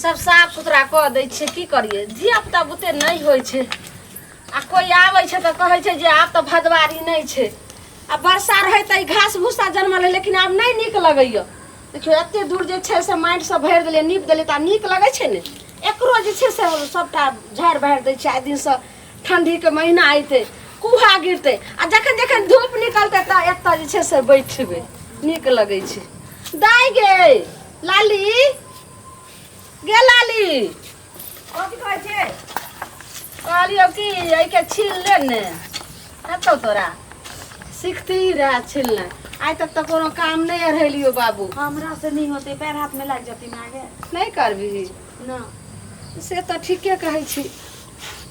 सब साफ सुथरा कऽ दै छियै। की करियै, धिया पुता बुते नहि होइ छै। आ कोइ आबै छै तऽ कहै छै जे आब तऽ भदवारी नहि छै। आ वर्षा रहै तऽ ई घास भूसा जनमल रहै, लेकिन आब नहि नीक लगैए। देखियौ, एते दूर जे छै से माटि सब भरि देलियै, नीप देलियै, तऽ आब नीक लगै छै ने। एकरो जे छै से सबटा झाड़ि बहारि दै छियै। आइ दिनसँ ठण्डीके महीना अयतै, कुहा गिरतै, आ जखन जखन धूप निकलतै तऽ एतऽ जे छै से बैठबै, नीक लगै छै। दाइ गे, लाली गे, लाली। कथी कहै छै? कहलियौ कि एहिके छील ले ने। हेतौ तोरा सिखती रहे छिलने? आइ तक तऽ कोनो काम नहि अढ़ेलियौ बाबू। हमरा से नहीं होते, पैर हाथ में लाग जती मागे। नहि करबिही? ना। से तऽ ठीके कहै छी।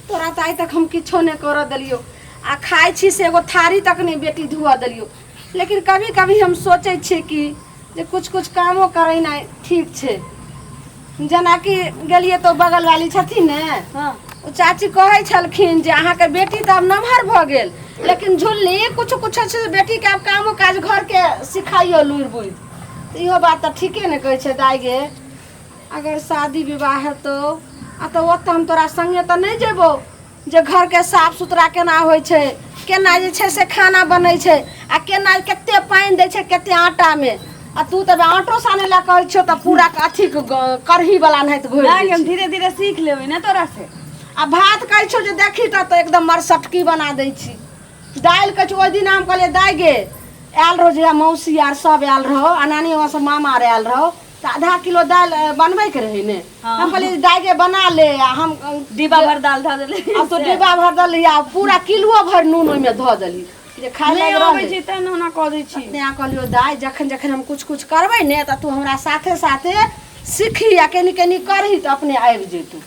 तोरा तऽ आइ तक हम किछो नहि करऽ देलियौ, आ खाइ छी से एगो थारी तक नहि बेटी धुअ देलियौ। लेकिन कभी कभी हम सोचै छियै कि जे कुछ कुछ कामो करेनाइ ठीक छै। जेनाकि गेलियै तऽ बगल वाली छथिन ने, ओ चाची कहै छलखिन जे अहाँके बेटी तऽ आब नमहर भऽ गेल, लेकिन झुल्ली कुछ कुछ छै, बेटीके आब कामो काज घरके सिखाइयो लुरि बुद्धि। तऽ इहो बात तऽ ठीके ने कहै छै। दाइ गे, अगर शादी विवाह हेतौ आ तऽ ओतऽ हम तोरा संगे तऽ नहि जेबौ जे घरके साफ सुथरा केना होइ छै, केना जे छै से खाना बनै छै, आ केना कते पानि दै छै कते आटामे। आ तू तऽ आटो सानै लए कहै छियौ तऽ पूरा अथी करही वाला नाहित घोरि नहि, दै हम छै। धीरे धीरे सीख लेबै ने तोरा से। आ भात कहै छियौ जे देखी तऽ एकदम मरसटकी बना दै छी। दालि कहै छियौ, ओहि दिन हम कहलियै दाइ गे, आयल रहो जहिया मौसी आर सब आयल रहो आ नानी वहाँ से मामा आर आयल रहो, तऽ आधा किलो दालि बनबैके रहै ने। हम कहलियै दाइ गे, बना ले, आ हम डिब्बा भर दाल धऽ देले। आब तो डिब्बा भर देली आ पूरा किलो भर नून ओहिमे धऽ देली जे खाय नहि लायक अबै रहलै। छै तेँ ओना कऽ दै छी। तेँ कहलियौ दाइ, जखन जखन हम कुछ कुछ करबै ने तऽ तू हमरा साथे साथे सीखी आ कनि कनि करही तऽ अपने आबि जेतौ।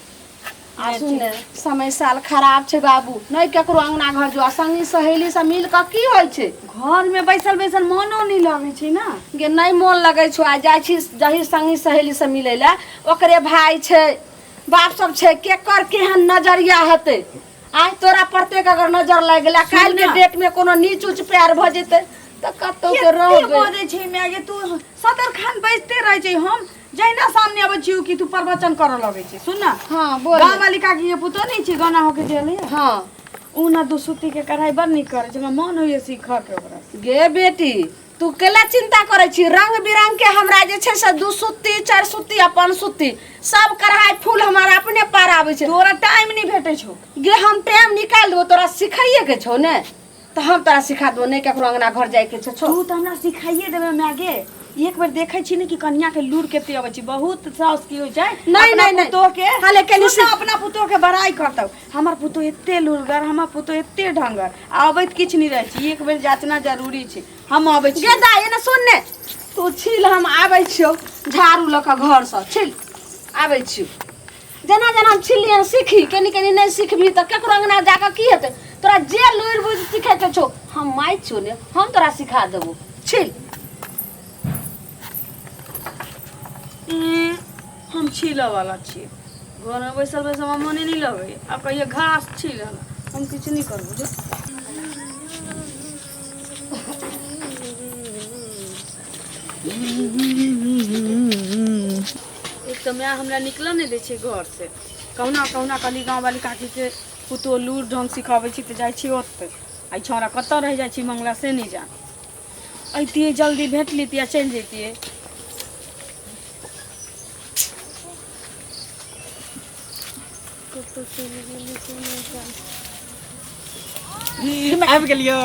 आ सुन ने, समय साल खराब छै बाबू, नहि केकरो अंगना घर जो। आ संगी सहेली सब मिल कऽ की होइ छै? घर में बैसल बैसल मोनो नहीं लगै छै ने। गे, नहि मोन लगै छौ। आ जाइ छी जही संगी सहेली सब मिलै लए, ओकरे भाय छै, बाप सब छै, केकर केहन नजरिया हेतै। आइ तोरा प्रत्येक अगर नजर लागि गेलै, काल्हि के ना। डेट में कोनो नीच उच प्यार भऽ जेतै तऽ कतौ के कते रहबै। बजै छै माय गे तू, सदर खान बैसते रहै छै। हम जहिना सामने अबै छी कि तू प्रवचन करऽ लगै छै। सुन ना। हाँ, बोल। गाँव वाली काकी के पुतोह नहि छै, गाना होके जे एलैया, उ ना दुसुत्ती के कढ़ाई बड़ नीक करै छै। हमरा मन होइया सीखऽ के ओकरा से। गे बेटी, तू केला चिंता करै छी? रंग बिरंग के हमरा जे छै से दू सुत्ती, चारि सुत्ती आ पाँच सुत्ती सब कढ़ाई फूल हमरा अपने पार आबै छै। तोरा टाइम नहि भेटै छौ। गे, हम टाइम निकालि देबो। तोरा सिखाइए के छौ ने, तऽ हम तोरा सिखा देबो। नहि ककरो अंगना घर जाइके छौ, छोड़। तू तऽ हमरा सिखाइए देबै माय गे। एक बेर देखै छी ने कि कनिया के लूर कते अबै छै। बहुत साउस की होइ छै, नहि, अपना नहि, नहि। पुतोह के हाँ, लेकिन सुन ने, अपना पुतोह के बड़ाई करतौ, हमर पुतोह एते लुरगर, हमर पुतोह एते ढंगर, आ अबैत किछु नहि रहै छै। एक बेर जाचना जरूरी छै। हम अबै छी। गे दाइ, एने सुन ने, तू छिल, हम आबै छियौ झाड़ू लऽ कऽ घरसँ छिल आबै छियौ। जेना जेना हम छिलियै सीखी कनि कनि। नहि सिखबही तऽ केकरो अंगना जाकऽ की हेतै? तोरा जे लुरि बुझि सिखैके छौ, हम माय छियौ ने, हम तोरा सिखा देबौ। छिल। हम छीलऽ वाला छी। घरमे बैसल बैसल हमरा मोने नहि लगैया। आब कहियो घास छीलऽ, हम किछु नहि करबो जो। एक तऽ माय हमरा निकलऽ नहि दै छै घरसँ। कहुना कहुना कहली गाँववाली काकीके पुतोह लूरि ढङ्ग सिखबै छी तऽ जाइ छी ओतहि। आ ई छौड़ा कतऽ रहि जाइ छी मंगला से नहि जान। अइतियै जल्दी, भेट लितियै आ चलि जैतियै। कतऽ चलि गेलै से नहि जान। आबि गेलियो।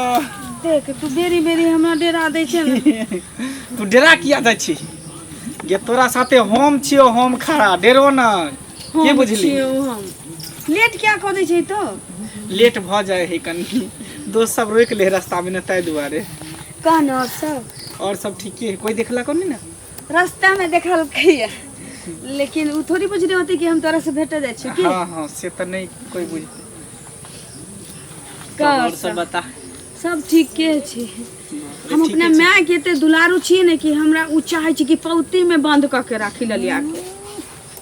देख, तू बेरी बेरी हमरा डेरा दै छै ने। तू डेरा किया दै छी गे? तोरा साथे हम छियो, हम खड़ा, डेरो ना के। हम बुझली? छियौ हम। लेट क्या कऽ दै छै तो? लेट भऽ जाइ है कनि, दोस्त सब रोकि ले रास्ता मे ने, ताहि दुआरे। कह ने, और सब? और सब ठीके है। कोई देखलक नहीं ने? रास्ता में देखलकै, लेकिन उ थोड़ी बुझने होतै कि हम तोरा से भेटऽ जाइ छियौ की। हाँ हाँ, से तऽ नहीं कोई बुझते। कह। और और सब सब बता। सब ठीके छै। हम ठीके अपना छै। माय के एते दुलारू छियै ने कि हमरा उ चाहै छै कि पौती में बंद कऽ के राखी ललिया के।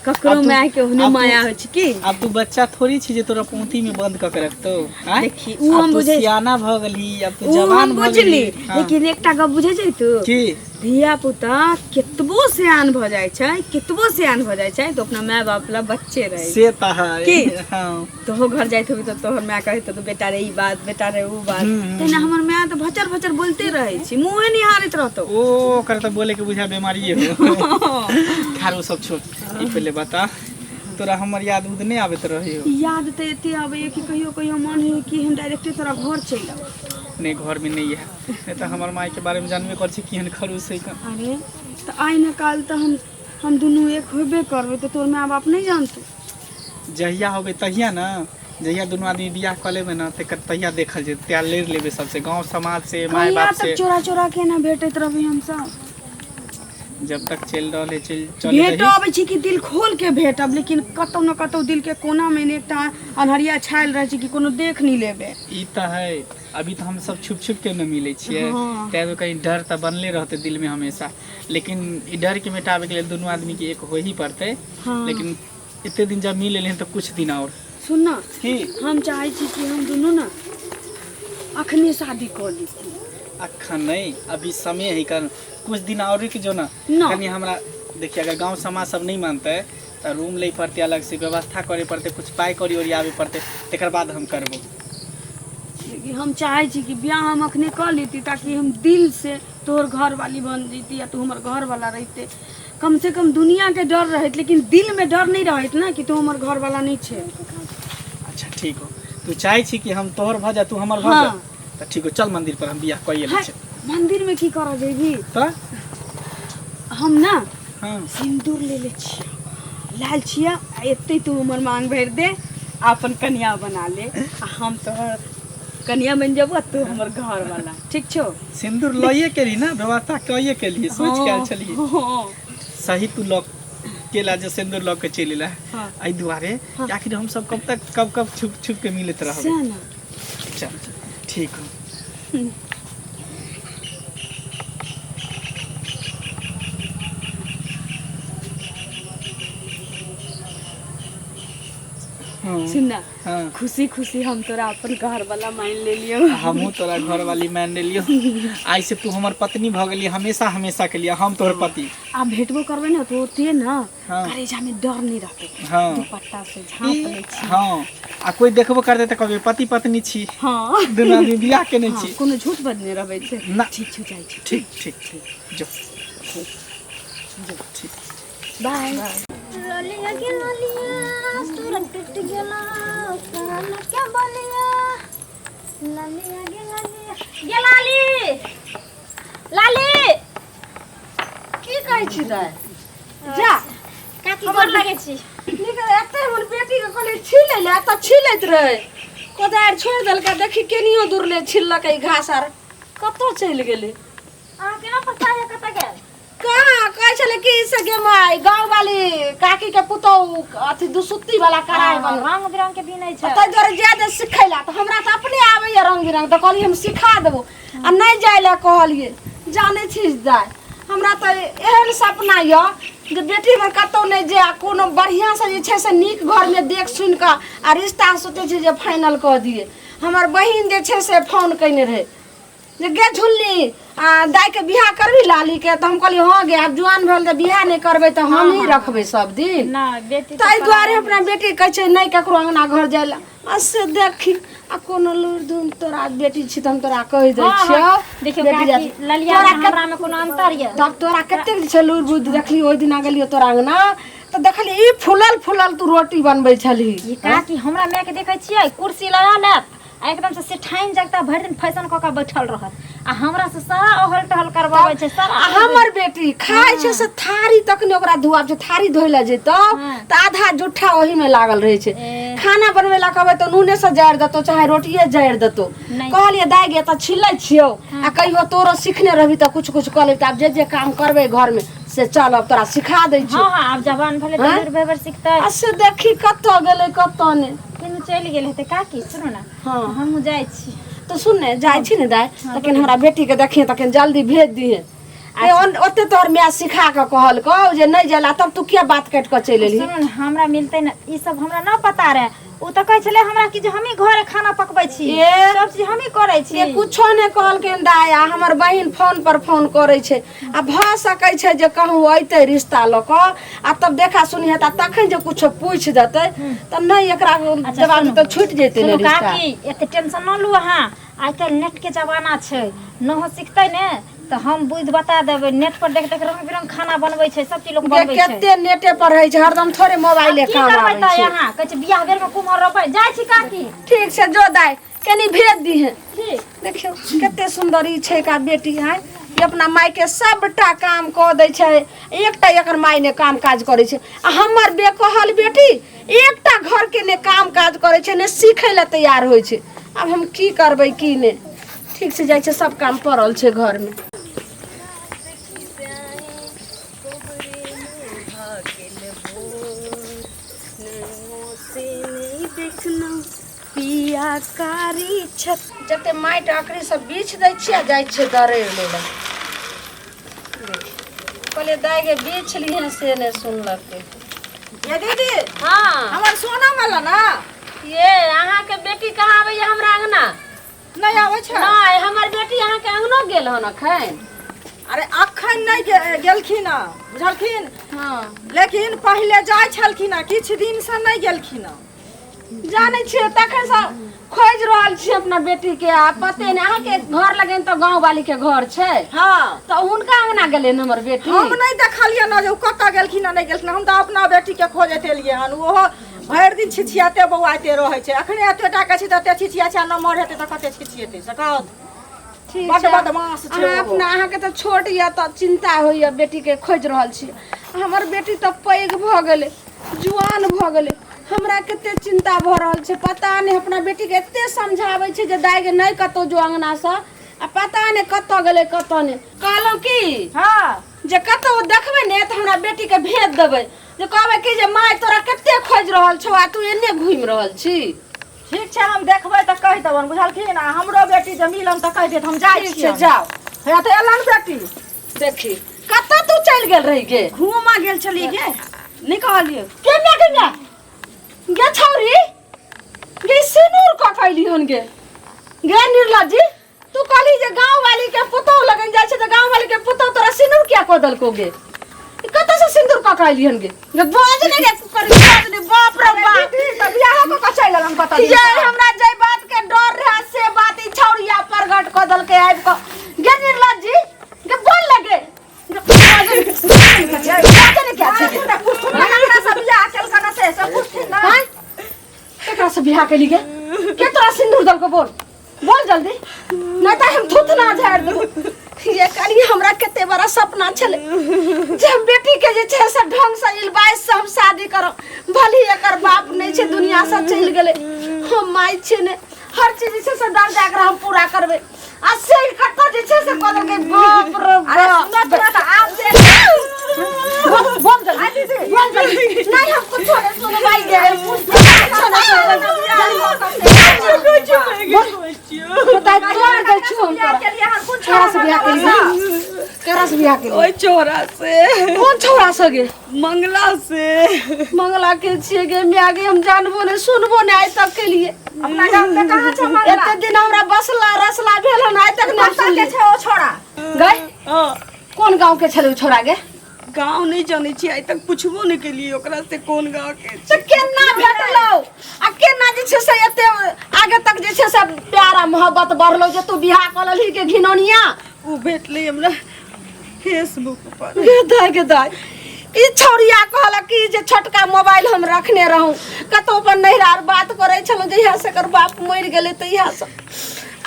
ककरो आब तू- माय के ओहने आब तू- माया होइ छै की? आब तू बच्चा थोड़ी छी जे तोरा पौती में बंद कऽ के रखतौ, आँय? देखी, उ आब हम तू बुझै- सियाना भऽ गेलही, आब तू उ जवान हम भऽ बुझली। गेलही। हाँ। लेकिन एकटा गप बुझै छै तू? की? धिया पुता केतबो सियान भऽ जाइ छै, केतबो सियान भऽ जाइ छै तऽ अपना माय बाप ला बच्चे रहै छै। से तऽ है। की? हाँ। तोहो घर जाइत होबी तऽ तोहर माय कहैत हेतौ बेटा रे ई बात, बेटा रे ऊ बात। तहिना हमर माय तऽ भचर भचर बोलते रहै छै, मुँहे निहारैत रहतौ। ओ ओकर तऽ बोले के बुझा बीमारी हो। खैर ओ सब छोड़, ई पहले बता तोरा हमर याद उद नहीं आबैत रहे हो? याद तऽ एते आबैए कि कहियो कहियो मन होइए कि हम डायरेक्टे तोरा घर चलि आउ। नहीं, घर में नहीं है, नहीं तऽ हमर माय के बारे में जानबे कर छी केहन खड़ूस है। अरे तऽ आइ ने काल तऽ हम दुनू एक होबे करबै तऽ तोर माय बाप नहि जानतौ। जहिया होबे तहिया ना, जहिया दुनू आदमी बियाह कऽ लेबै ना तेकर तहिया देखल जेतै। तहिया लड़ि लेबै सबसे, गांव समाज से, माय कहिया बाप तक से। चोरा चोरा के एना भेटैत रहबै हमसब? जब तक चलि रहल है चलि चले भेटो रही। अबै छी कि दिल खोल के भेटब, लेकिन कतौ न कतौ दिल के कोना मे ने एकटा अन्हरिया छायल रहै छै कि कोनो देख नहि लेबै। ई तऽ है, अभी तऽ हम सब छुप छुप के न मिलै छियै। हाँ। तैं कहीं डर तऽ बनले रहतै दिल में हमेशा, लेकिन ई डर के मिटाबे के लेल दुनू आदमी के एक हो ही पड़तै। हाँ। लेकिन एते दिन जब मिल एलिहन तऽ कुछ दिन और। सुन ना। की? हम चाहै छी कि हम दुनू ना अखने शादी कऽ ली। अखन नहीं, अभी समय है, कारण कुछ दिन और रुक जो ना। ना। कनी हमरा देखिए, अगर गांव समाज सब नहीं मानते तऽ रूम लै पड़तै, अलग से व्यवस्था करे पड़तै, कुछ पाइ कौड़ी ओरियाबे पड़तै, तकर बाद हम करबो। लेकिन हम चाहै छी कि बियाह हम अखने कऽ लेती ताकि हम दिल से तोहर घरवाली बन जैती या तू हमर घरवाला रहिते। कम से कम दुनिया के डर रहैत लेकिन दिल में डर नहीं रहैत ना कि तू हमर घरवाला नहीं छे। अच्छा ठीक हो, तू चाहै छी कि हम तोहर भऽ जा, तू हमर भऽ जा। हाँ। तऽ ठीक हो, चल मंदिर पर हम बियाह कइए लै छी। मंदिर में की करऽ जेबी? तऽ हम ना हाँ सिंदूर ले ले छियै, लाल छियै, आ एते तू हमर मांग भरि दे, आ अपन कनिया बना ले, आ हम तोहर कनिया बनि जेबो आ तू हमर घरवाला। ठीक छौ? सिंदूर लइए के रही ना, व्यवस्था कइए के लिए सोच के आयल छलियै। हाँ। सही तू लऽ केला जे सिंदूर लऽ के चलि एला। हाँ। एहि दुआरे कि आखिर हम सब कब तक कब कब छुप छुप के मिलैत रहबै। सएह ने। चल ठीक हो। हाँ। सुन ना। हाँ। खुशी खुशी हम तोरा अपन घर वाला मान लेलियौ। हमहूँ तोरा घर वाली मान लेलियौ। आइ से तू हमर पत्नी भऽ गेली हमेशा हमेशा के लिए, हम तोहर पति। आ भेटबो करबै ने तो ओते ना हाँ। करेजा में डर नहीं रहतै। हाँ। दुपट्टा से झाँप लै छी। हाँ, आ कोई देखबो करतै तऽ कहबै पति पत्नी छी। हाँ। दुनू आदमी बियाह केने हाँ, छी। कोनो झूठ बजने रहबै छै। ना। ठीक छौ, जाइ छी। ठीक ठीक ठीक, जो ठीक। बाय। ललिया के ललिया सूरत टूट गेला कान के बलिया ललिया के ललिया गे लाली लाली। की कहै छी दाइ? जा। काकी गोर लागै छी। नीक एते हमर बेटी के कहलियै छिलै ले तऽ छिलैत रहै, कोदारि छोड़ि देलकै, देखी केनियो दूर ले छिललकै घास आर, कतऽ चलि गेलै? अहाँ केना पता यऽ कतऽ गेल? कहाँ कहै छलै कि से गे माय गाँव वाली काकी के पुतोहु अथी दुसुत्ती वाला कढ़ाइ बन रंग बिरंग के बिनै छै। ताहि दुआरे जाय दे सिखै लए, तऽ हमरा तऽ अपने आबैया रंग बिरंग, तऽ कहलियै हम सिखा देबो आ नहि जाय लए कहलियै। जानै छी दाइ, हमरा तऽ एहन सपना यऽ जे बेटी हमर कतहु नहि जाय आ कोनो बढ़िआँसँ जे छै से नीक घरमे देख सुनि कऽ आ रिश्ता सोचै छै जे फाइनल कऽ दियै। हमर बहिन जे छै से फोन कयने रहै जे गे झुल्ली आ दाइके बियाह करबी लालीके? तऽ हम कहलियै हँ गे, आब जुआन भेल तऽ बियाह नहि करबै तऽ हम ही रखबै सब दिन। ना बेटी। ताहि दुआरे अपना बेटी कहै छै नहि ककरो अङ्गना घर जाय लए। आ से देखी आ कोनो लूरि धुन तोरा बेटी छी तऽ हम तोरा कहि दै छियौ। देखियौ बेटी काकी, जाति, ललिया तोरा में हमरा में कोनो अंतर यऽ? तब तोरा कतेक जे छै लूरि बुद्धि देखली ओहि दिना गेलियौ तोरा अङ्गना तऽ देखली ई फूलल फूलल तू रोटी बनबै छलही। ई काकी हमरा माय के देखै छियै, कुर्सी लगा लेत आ एकदम से सेठाइन जगता भरि दिन फैशन कऽ के बैठल रहत आ हमरा से सारा ओहल टहल करबाबै छै सारा। आ हमर बेटी खाइ छै से थारी तक नहि ओकरा धोआब छै, थारी धोइ लए जेतौ तऽ आधा जुट्ठा ओही में लागल रहै छै। ए। खाना बनबै लए कहबै तऽ नूने से जारि देतौ चाहे रोटिये जारि देतौ। नहि। कहलियै दाइ गे तऽ छिलै छियौ आ कहियो तोरो सिखने रहबी तऽ कुछ कुछ कऽ लेबही, तऽ आब जे जे काम करबै घरमे से चल अब तोरा सिखा दै छियौ। हँ हँ, आब जवान भेलै तऽ हँ? लुरि भेबर सिखतै। आ से देखी कतऽ गेलै कतऽ नहि। केनहु चलि गेल हेतै। काकी सुनू ने। हाँ। हमहूँ जाइ छी। तऽ सुन ने, जाइ छी ने दाइ तखन हमरा बेटीके देखिहे तखन जल्दी भेज दिहे। ओते तोहर माय सिखा कऽ कहलकौ जे नहि जाला, तब तू किया बात काटि कऽ चलि एलही? सुनू ने, हमरा मिलतै ने ई सब हमरा न पता रहे। ओ तऽ कहै छलै हमरा कि जे हमही घरे खाना पकबै छी ए। सब चीज हमही करै छी से कुछो नहि कहलखिन दाइ आ हमर बहिन फोन पर फोन करै छै आ भऽ सकै छै जे कहूँ अयतै रिश्ता लऽ कऽ आ तब देखा सुनी हेतै आ तखन जे कुछो पूछि देतै तऽ नहि एकरा जवाब सुनू। तऽ छूटि जेतै ने सुनू रिश्ता काकी एते टेंशन न लू अहाँ आइ काल्हि नेट के जमाना छै नहो सिखतै ने तऽ हम बुद्धि बता देबै नेट पर देख देख रंग बिरंग खाना बनबै छै सब चीज लोक गे बनबै छै कते नेटे पर रहै छै हरदम थोड़े मोबाइले की काम करबै आबै तऽ छै अहाँ कहै छै बियाह बेर मे कुम्हर रोपै जाइ छी काकी ठीक छै जो दाइ कनि भेज दीहे ठीक देखियौ कते सुन्दर ई छै का बेटी है ई अपना मायके सबटा काम कऽ दै छै एकटा एकर माय ने काम काज करै छै आ हमर बेकहल बेटी एकटा घरके ने काम काज करै छै ने सीखै लए तैयार होइ छै आब हम की करबै की नहि ठीक छै जाइ छै सब काम पड़ल छै घरमे पिया कारी छत जते माटि अकरी सब बीछ दै छियै आ जाइ छियै दरड़ि लै लए कहलियै दाइ गे बीछ लिहें से नहि सुनलकै ये दीदी हँ हमर सोना वाला ना ये अहाँके बेटी कहाँ आबैया हमरा अङ्गना नहीं आबै छै नहि हमर बेटी अहाँके अङ्गनो गेल हन अखन अरे अखन नहीं गेलखिन हँ बुझलखिन हँ लेकिन पहिले जाइ छलखिन हँ किछु दिन से नहीं गेलखिन हँ जानै छियै तखनसँ खोजि रहल छियै अपना बेटीके आ पते नहि अहाँके घर लगन तऽ गाँव वाली के घर छै हँ तऽ हुनका अङ्गना गेलै ने हमर बेटी हम नहीं देखलियै ना जे ओ कतऽ गेलखिन आ नहि गेलखिन हम तऽ अपना बेटीके खोजैत एलियै हन ओहो भरि दिन छिछियाते बौआइते रहै छै अखने एते टा के छै तऽ एते छिछिया छै आ नमहर हेतै तऽ कते छिछिएतै से कहत ठीक बड्ड छै बदमाश छै अहाँ ओहो। अपना अहाँके तऽ छोट यऽ तऽ चिन्ता होइए बेटीके खोजि रहल छी हमर बेटी तऽ पैघ भऽ गेलै जुआन भऽ गेलै हमरा कते चिन्ता भऽ रहल छै पता नहि अपना बेटीके एते समझाबै छै जे दाइ गे नहि कतहु जो अङ्गनासँ आ पता नहि कतऽ गेलै कतऽ नहि कहलहुँ की हँ जे कतहु देखबै ने तऽ हमरा बेटीके भेज देबै जे कहबै कि जे माय तोरा कते खोजि रहल छौ आ तू एने घुमि रहल छी ठीक छै हम देखबै तऽ कहि देबनि बुझलखिन आ हमरो बेटी जे मिलन तऽ कहि देत हम जाइ ठीक छी छै जाओ हे तऽ एलन बेटी देखी कतऽ तू चलि गेल रही गे घूमा गेल छलियै गे नहि कहलियै के म्या के म्या गे छौरी गे सिनूर कऽ कैली हन गे गे निर्ला जी तू कहली जे गांव वाली के पुतोह लगन जाइ छै तऽ गांव वाली के पुतोह तोरा सिनूर किया कऽ देलको गे ई कतऽ से सिंदूर कऽ के अयली हन गे गे बाज नहि गे कर बाज नहि बाप रे बाप तऽ बियाह कऽ के चलि एलन कतऽ ये हमरा जै बात के डर रहे से बात ई छौरिया प्रगट कऽ देलकै आबि कऽ गे निर्ला जी गे बोल लगे गे बाज नहि बाज नहि क्या छै हमरा सब बियाह केलकन से से पुछथिन ना आँय? केकरा से बियाह केली गे के तोरा सिंदूर देलको बोल बोल जल्दी नहीं तो हम थूथ ना झाड़ देबो ये करी हमरा कते बड़ा सपना छले जे हम बेटी के जे छै से ढंग से इलबाइस से हम शादी करब भले ही एकर बाप नहीं छै दुनिया से चलि गेलै हम माय छियै ने हर चीज जे छै से दर्जा एकरा हम पूरा करबै आ से कतऽ जे छै से कऽ देलकै बाप रे अरे बाप सुनत ना तऽ आब से बोल बोल जल्दी बोल जल्दी नहीं हम कुछ नहीं सुनवाई गे कुछो नहीं सुनबै बता तोड़ दै छु हम तोरा केकरा से बियाह केली केकरा से बियाह केली ओहि चोरा से कोन छौड़ा से गे मंगला से मंगला के छियै गे माय गे हम जानबो नहीं सुनबो नहीं आइ तक के लिए अपना गाम में कहाँ छै मंगला एते दिन हमरा बसला रसला भेल हन आइ तक नहीं कतऽ के सुनली छै ओ छोड़ा गई हँ कोन गांव के छलै उ छौड़ा गे गाँव नहि जानै छियै आइ तक पुछबो नहि केलियै ओकरा से कोन गाँव के छै। से केना भेटलौ आ केना जे छै से एते आगे तक जे छै से प्यारा मोहब्बत बढ़लौ जे तू बियाह कऽ लेलही के घिनौनिया ओ भेटलै हमरा फेसबुक पर गे दाय गे दाय ई छौड़िया कहलक कि जे छोटका मोबाइल हम रखने रहूं कतौ अपन नैहरा आर बात करै छलहुँ जहिया से एकर बाप मरि गेलै तहिया से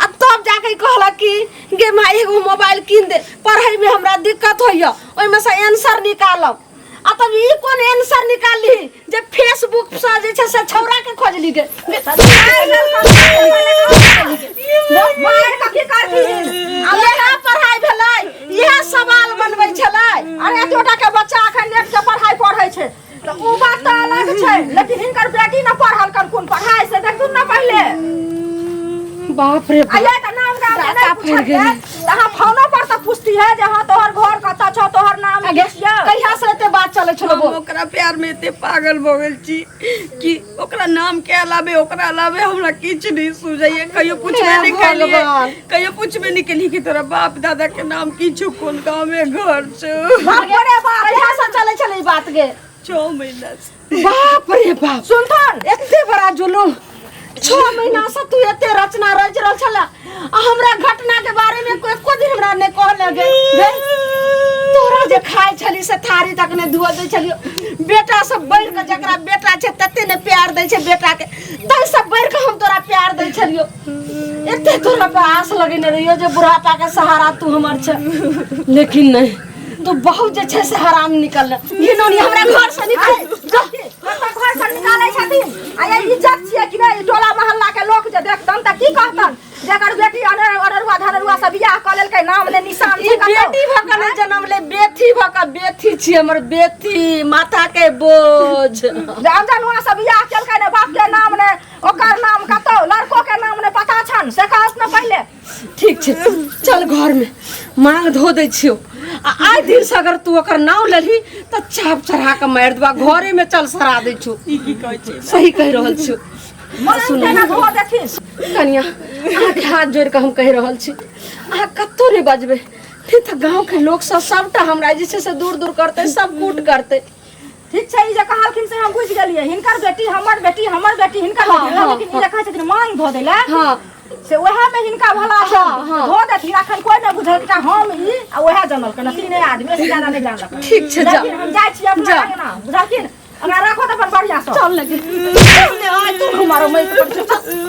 आ तब जाके ई कहलक कि गे माय एगो मोबाइल कीन दे पढ़ैमे हमरा दिक्कत होइए ओहिमे से आंसर निकालब आ तब ई कोन आंसर निकालली जे फेसबुक से जे छै से छौड़ा के खोजली गे मार के की करथिन इएह पढ़ाई भेलै इएह सवाल बनबै छलै अरे एतोटा के बच्चा अखन नेट के पढ़ाई पढ़ै छै तऽ उ बात तऽ अलग छै लेकिन हिनकर बेटी न पढ़ल कर कोन पढ़ाई से देखथुन न पहिले बाप रे आ ये तऽ नाम गाम के दाता नहि फैल पूछल गेलै। तऽ अहाँ फोनो पर तऽ पूछती है जे हाँ तोहर घर कतऽ छौ तोहर नाम आगे की छियौ कहिया से एते बात चलै चलै छलो हम बोल ओकरा प्यार में एते पागल भऽ गेल छी कि ओकरा नाम के अलावे ओकरा अलावे हमरा किछु नहीं सूझैया। कहियो पूछबे हे नहीं केलिए, भगवान। कहियो पूछबे नहीं केलिए कि तोरा बाप दादा के नाम की छौ, कोन गाँव में घर छौ। बाप रे बाप, कहिया से चलै छलै ई बात गे? 6 महीना से। बाप रे बाप, सुनथन एते बड़ा जुलूम, 6 महीना से तू एते रचना रच रहल छला आ हमरा घटना के बारे में एको दिन हमरा नहीं कहले गे। गे, तोरा जे खाइ छली से थारी तक नहीं धुअ दै छलियो। बेटा सब बढ़ि के, जकरा बेटा छै तते ने प्यार दै छै बेटा के, तै सब बढ़ि के हम तोरा प्यार दै छलियो। एते तोरा पे आस लगेने रहियो जे बुढ़ापा के सहारा तू हमर छै, लेकिन नहीं, तू बहुत जे छै से हराम निकल। घिनौनी, हमरा घर से निकल जा। कतऽ घर से निकालै छथिन? आ ये इज्जत छियै कि नहि? ई टोला मोहल्ला के लोक जे देखतन तऽ की कहतन? जेकर बेटी अनरुआ धनरुआ से बियाह कऽ लेलकै, नाम ने निशान ई छै कतौ। बेटी भऽ कऽ नहि जनम ले, बेथी भऽ कऽ, बेथी छी हमर बेथी, माथा के बोझ। जे अनजनुआ से बियाह केलकै, ने बाप के नाम ने ओकर नाम, कतौ लड़को के नाम ने पता छन, से कहत ने पहिले। ठीक छै, चल घर में मांग धो दै छियौ। आ आइ दिन से अगर तू ओकर नाम लेलही तऽ चाप चढ़ा कऽ मारि देबा। घरे में चल, सरा दै छियौ। ई की कहै छै? सही कहि रहल छियौ। मांग सुन केना धो देथिन? कनिया, अहाँके हाथ जोड़ि कऽ हम कहि रहल छी, अहाँ कतहु नहि बजबै, नहि तऽ गाँवके लोक सब सबटा हमरा जे छै से दूर दूर करतै, सब कूट करतै। ठीक छै, ई जे कहलखिन से हम बुझि गेलियै, हिनकर बेटी हमर बेटी, हमर बेटी हिनकर बेटी। लेकिन ई जे कहै छथिन मांग धो दै लए, से उएह में हिनका भला छै। हाँ। धो देथिन, अखन कोई नहि बुझलकै, हम ई आ उएह जानलकै ने, तीने आदमी से ज्यादा नहि जानलकै। ठीक छै, जा। लेकिन हम जाइ छी अपना जा। अंगना, बुझलखिन? हमरा राखो तऽ अपन बढ़िआँ सँ। चल लगे, चल ने, आइ तू हमारो मैं चल।